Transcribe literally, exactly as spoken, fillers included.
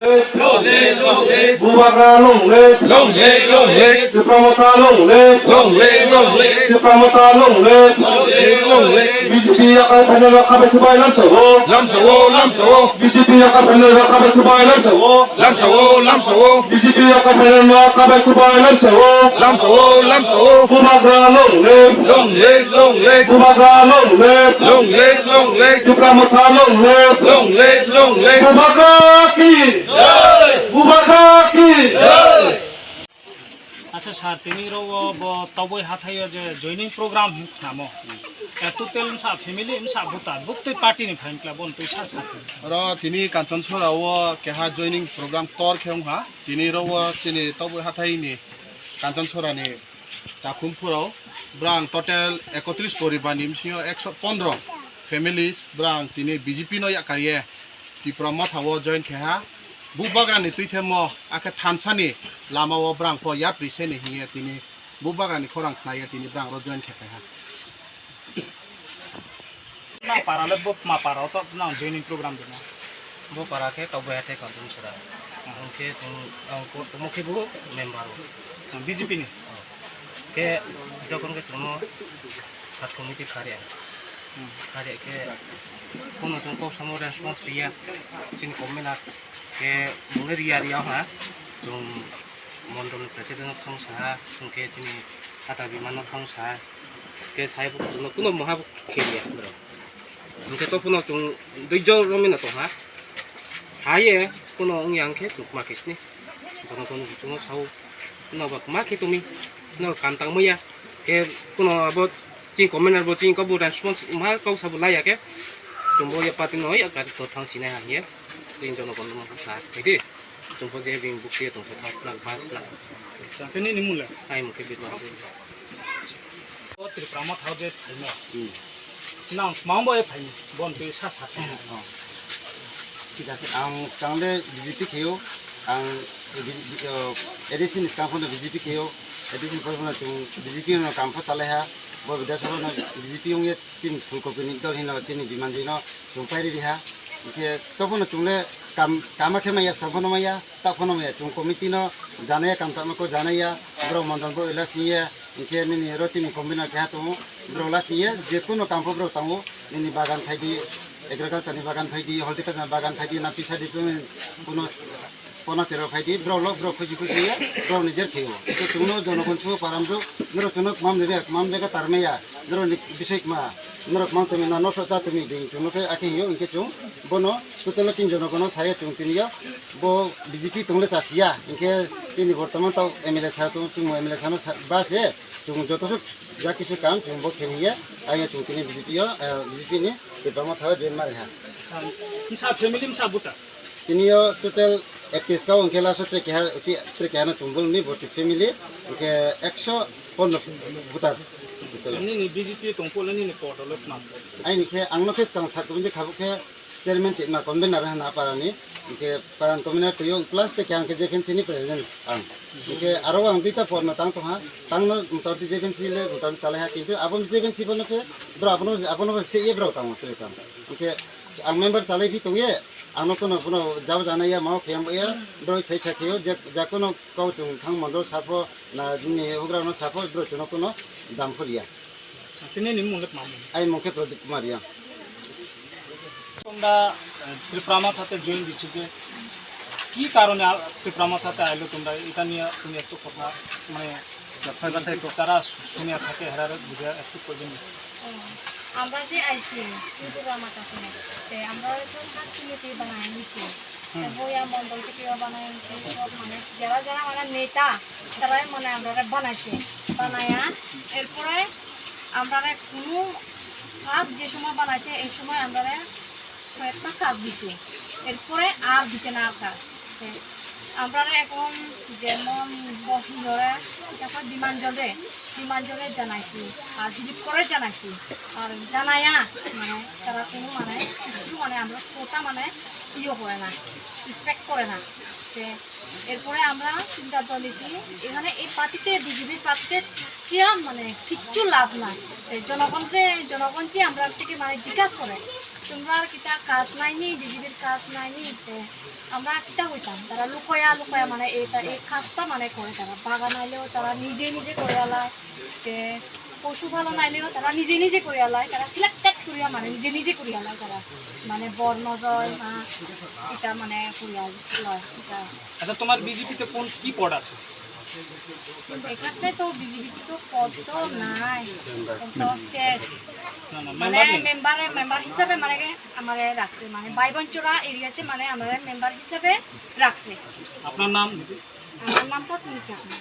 Long live, long live. Bubagra long live. Long live, long live. Tipra Motha long live. Long live, long live. Tipra Motha long live. Long live, long live. B J P yakar phainai rok khabai kubai lamsao. Lamsao, lamsao. B J P yakar phainai rok khabai kubai lamsao. Lamsao, lamsao. B J P yakar phainai rok khabai kubai lamsao. Lamsao, lamsao. Bubagra long live. Long live, long live. Bubagra long live. Long live, long live. Tipra Motha long live. Long live, long live. Bubagra ki. Jai. Bubagra ki. Jai. Acha sir, tini ro o bo Toboi hathai o je joining program hwn khnamo. Eh, total msa family, msa buta, buktwi party ni phaim kla bon twi sa sa. Ro tini Kanchanchora o keha joining program tor khe wngha. Tini ro o chini Toboi hathai ni Kanchanchora ni takhum phuro brang total ekotris poribar ni bisingo ekso pondro families brang tini B J P no yakarye Tipra Motha o join khe ha. Bubagra ni twi themo akhe thansa ni lama o brang pho yapri se ni hiye tini Bubagra ni khorang khna ye tini brang ro join khe phai ha. Na para le bo ma para o to na joining program de na. Bo para khe Toboi hathai Kanchanchora. Hwnkhe tong, ang ko-, tongmo khe bo member o. B J P ni? Oh. Khe jokhon khe chwngno sub committee kharya. Hmm. Kharya khe kono chwng kok samo response riya. Chini comment khe mungwi riya riya ha. Chwng mondol ni president no thang sa ha. Hwnkhe chini ata bima no thang sa ha. Khe sai bo kuno, kuno moha bo khe ya bro. Hwnkhe to kuno chwng dui jon romwi no tong ha. Sa ye kuno wng ya hwnkhe chwng ma khe sini. Bono bono chwng sao. Kuno ba ma khe tumi. Kuno kam tang ma ya. Khe kuno abo chini comment bo chini ko bo response ma kau sa bo la ya khe. Chwng bo ya party no ya gari to thang sini ha ye. Chini jono bono ma sa. Hai de. Chwngpo je bini bukti tongsa thang sna, ba sna. Acha, khe nini mung le? Ai mung khe Birma Habui. O Tripura Motha o je phaimo. Hmm. Nang tma bo e phaimo, bon twi sa sa khe. Oh. Thik ase, ang swkang le B J P khe o, ang B-, B-, o, A D C ni swkang phano B J P khe o, A D C ni pore phano chwng B J P no kam pho chalai ha, bo Bidhan Sabha no B J P wng ye chini Phool Kopir ni dol hino chini Biman Joy no chwng pairi riha. Hwnkhe tophano chwng le kam, kama khe maya, swkang phano maya, tak phano maya. Chwng committee no janaya, kam tangma khe janaya, borok mondol bo ila singya. Hwnkhe nini oro chini convener keha tongo, borok la singya, je kono kam pho borok tango, nini bagan phaidi, agriculture ni bagan phaidi, horticulture ni bagan phaidi, na pisa di kuno Kono cherok hai di, borok lok borok khusi khusi ya, borok ni jer khayo. Hwnkhe chwngno jonogon chu param jwk, norok chwngno kmam rwya, kmam jaga tarmaya, norok ni bisoi kma, norok mang tongwi na, noso cha tongwi di, chwngno khe akhe hiyo, hwnkhe chwng bono, total no tin jonogono saya chwng tini yo, bo B J P tong le cha siya, hwnkhe chini bortoman tao M L A sa tong, chwng M L A sa no sa, ba se, chwng joto suk, ja kisu kam, chwng bo khe hiya, ayo chwng tini B J P yo, eh, B J P ni, Tipra Motha o join ma rwha. Msa family, msa buta. Tini o total ektis ka hwnkhe last o tre keha, uchi tre keha no chwng bul ni boti family, hwnkhe ekso pondro voter. Nini B J P tong pole nini poto le tma? Aini khe ang no khe swkang sak tong khe khabuk khe chairman ti ma convener hana para ni, hwnkhe para convener twi o plus te khe ang khe J F N C ni president ang. Hwnkhe aro ang duita por no tang tong ha, tang no motamoti J F N C le motamoti chalai ha, kintu abo J F N C bono se bro abono, abono se ye bro tang mo tre tang. Hwnkhe ang member chalai phi tong ye, ang no kono, kono jabo jana ya, mao kheyang ya, bro sai sai kheyo, je, ja kono kau chung thang mondo sapho, na nini hugra no sapho, bro chuno kono dam khol ya. Tini ni mung le tma mung? Ai mung khe Pradeep Kumar ya. Tonda, eh, Tipra Motha te join di chike. Ki karone a-, Tipra Motha te ailo tonda, eta niya tumi ektu kotha, mane, Jotto bachai ko. Tara su-, suniya thake herare buja ektu koi din. ও, আমরা যে আইছি, ত্রিপুরা মাতা শুনে, তে আমরা তো সাত কমিটি বানাই নিছি। হুম। তে বইয়া মন্ডল থেকে বানাই নিছি, সব মানে যারা যারা মানে নেতা, তারাই মানে আমরা বানাইছে। বানাইয়া, এরপরে আমরা কোনো কাজ যে সময় বানাইছে, এই সময় আমরা কয়েকটা কাজ দিছে, এরপরে আর দিছে না আর কাজ। তে আমরা এখন যেমন বহিরে, তারপর বিমান জলে, বিমান জলে জানাইছি, আর দিলীপ করে জানাইছি, আর জানাইয়া মানে তারা কোনো মানে কিছু মানে আমরা শ্রোতা মানে ইয়ে করে না, রেসপেক্ট করে না। তে এরপরে আমরা সিদ্ধান্ত নিয়েছি এখানে এই পার্টিতে, বিজেপির পার্টিতে কিয়া মানে কিচ্ছু লাভ নাই। তে জনগণকে, জনগণ যে আমরা থেকে মানে জিজ্ঞাসা করে, তোমরা আর কিতা কাজ নাইনি, বিজেপির কাজ নাইনি? তে আমরা একটা হইতাম, তারা লুকোয়া লুকোয়া মানে এটা এই কাজটা মানে করে তারা। বাগান আইলেও তারা নিজে নিজে করে আলায়, যে পশুপালন আইলেও তারা নিজে নিজে করে আলায়, তারা সিলেক্টেড করিয়া মানে নিজে নিজে করে আলায় তারা। মানে বর্ণ জয় মা এটা মানে করিয়া লয় এটা। আচ্ছা, তোমার বিজেপিতে কোন কি পদ আছে? এখানে তো বিজেপিতে তো পদ তো নাই, তো শেষ। না, না, মানে মেম্বার নেই। মেম্বারে মেম্বার হিসাবে মানে আমারে রাখছে, মানে বাইবনচোরা এরিয়াতে মানে আমারে মেম্বার হিসাবে রাখছে। আপনার নাম? আমার নাম পদ্মিনী চাকমা।